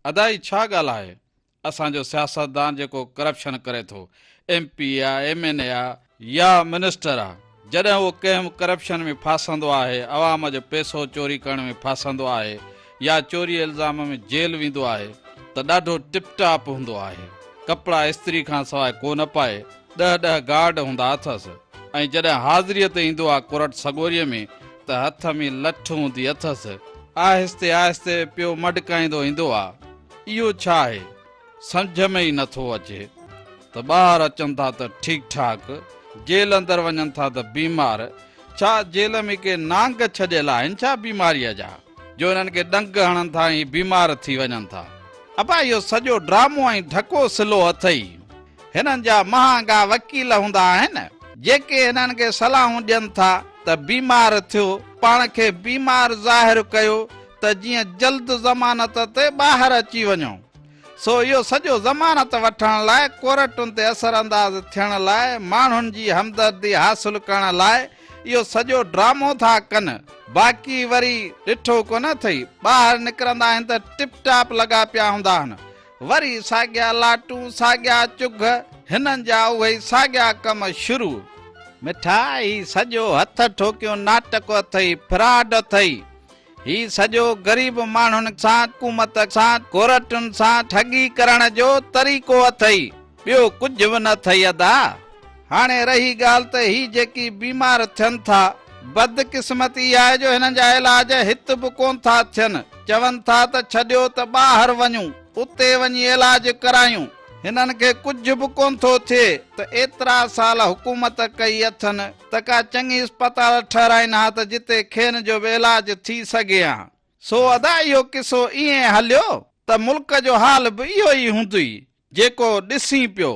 ادا هي ڇا ڳالهه آهي؟ اسان جو سياستدان جيڪو ڪرپشن ڪري ٿو، ايم پي اي آ، ايم اين اي آ، يا منسٽر آ، جڏهن اهو ڪنهن به ڪرپشن ۾ ڦاسندو آهي، عوام جو پئسو چوري ڪرڻ ۾ ڦاسندو آهي يا چوري الزام ۾ جيل ويندو آهي ته ڏاڍو ٽپ ٽاپ هوندو آهي. ڪپڙا استري کان سواء ڪو نه پائي، ڏهه ڏهه گارڊ هوندا اٿس ۽ جڏهن حاضريء تي ايندو آ ڪورٽ سڳوريء ۾ ته هٿ ۾ لٺ هوندي اٿس، آهستي آهستي پيو مڊڪائيندو ايندو آ. اهو ڇا آهي؟ سمجهه ۾ ئي نٿو اچي ته ٻاهر اچن ٿا ته ٺيڪ ٺاڪ، جيل اندر وڃن ٿا ته بيمار. ڇا جيل ۾ ڪي نانگ ڇڏيل آهن ڇا بيماريء جا، جو انهن کي ڏنگ هڻن ٿا ۽ بيمار ٿي وڃن ٿا. ابا اهو سڄو ڊرامو ۽ ڍڪو سلو اٿئي. هنن جا مهانگا وڪيل هوندا آهن، جيڪي هنن کي صلاحون ڏين ٿا ته بيمار ٿيو، پاڻ کي بيمار ظاهر ڪيو ته جيئن جلد ضمانت تي ٻاهر اچي وڃو. سو اهو سڄو ضمانت وٺڻ لاء، ڪورٽن تي اثر انداز ٿيڻ لاء، ماڻهن جي همدردي حاصل ڪرڻ لاء اهو سڄو ڊرامو ٿا ڪن. باقي وري ڏٺو ڪونه اٿئي، ٻاهر نڪرندا آهن ته ٽپ ٽاپ لڳا پيا هوندا آهن. وري ساڳيا لاٽون، ساڳيا چگهه، هنن جا اهي ساڳيا ڪم شروع. مٺا، هي سڄو هٿ ٺوڪيون ناٽڪ اٿئي، فراڊ اٿئي. هي سڄو غريب ماڻهن سان، حڪومت سان، ڪورٽن سان ٺڳي ڪرڻ جو طريقو اٿئي، ٻيو ڪجهه به نه اٿئي ادا. هاڻي رهي ڳالهه ته هي جيڪي بيمار ٿين ٿا، بدقسمتي اها آهي جو هنن جا علاج هت به ڪونه ٿا ٿين، چون ٿا ته ڇڏيو ته ٻاهر وڃون، اتي وڃي علاج ڪرايون. هنن کي ڪجهه به ڪونه ٿو ٿئي ته ايترا سال حڪومت ڪئي اٿن ته ڪا چڱي اسپتال ٺهرائين ها ته جتي کين جو به علاج ٿي سگهي ها. سو ادا اهو قصو ائين هليو ته ملڪ جو حال به اهو ئي هوندوئي جيڪو ڏسين پيو.